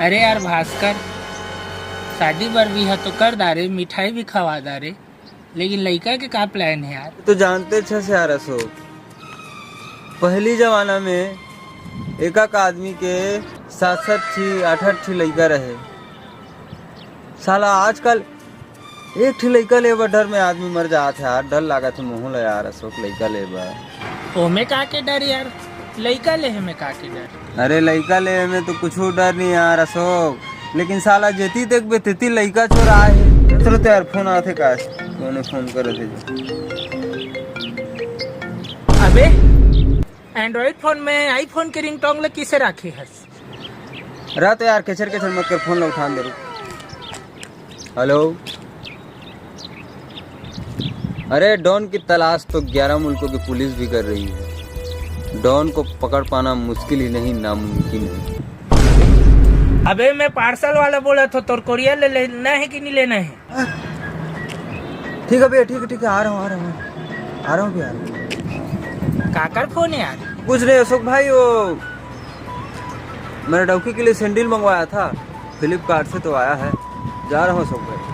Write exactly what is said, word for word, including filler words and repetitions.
अरे यार भास्कर, शादी बर भी है तो कर डारे, मिठाई भी खवा डारे, लेकिन लइका के का प्लान है यार? तो जानते छस यार अशोक, पहली जमाना में एक एक आदमी के सात सात ठी आठ आठ ठी लइका रहे। साला आजकल एक ठी लइका ले बर डर में आदमी मर जात है यार। डर लागत है मोहू ला यार अशोक, लइका ले बर। ओमे का के डर यार, लइका ले में का के डर? अरे लइका ले में तो कुछ डर नहीं यार अशोक, लेकिन साला जेती देखबे तेती लइका चोर आए हे। चलो तो यार फोन आथे का, कोने फोन करे थे जो। अबे एंड्रॉइड फोन में आईफोन के रिंगटोन ले किसे राखे हस? रह तो यार केचर केचर मत कर, फोन ला उठान दे रुक। हेलो। अरे डॉन की तलाश तो ग्यारह मुल्कों की पुलिस भी कर रही है। डॉन को पकड़ पाना मुश्किल ही नहीं, नामुमकिन है। अबे मैं पार्सल वाला बोला था, तोर कोरियर ले लेना है कि नहीं लेना है? ठीक है भैया, ठीक है, ठीक है, आ रहा हूँ, आ रहा हूँ, आ रहा हूँ भैया, आ रहा हूँ। काकर फोन है यार? कुछ नहीं अशोक भाई, वो मेरा डौकी के लिए सैंडल मंगवाया था फ्लिपकार्ट से, तो आया है, जा रहा हूँ अशोक भाई।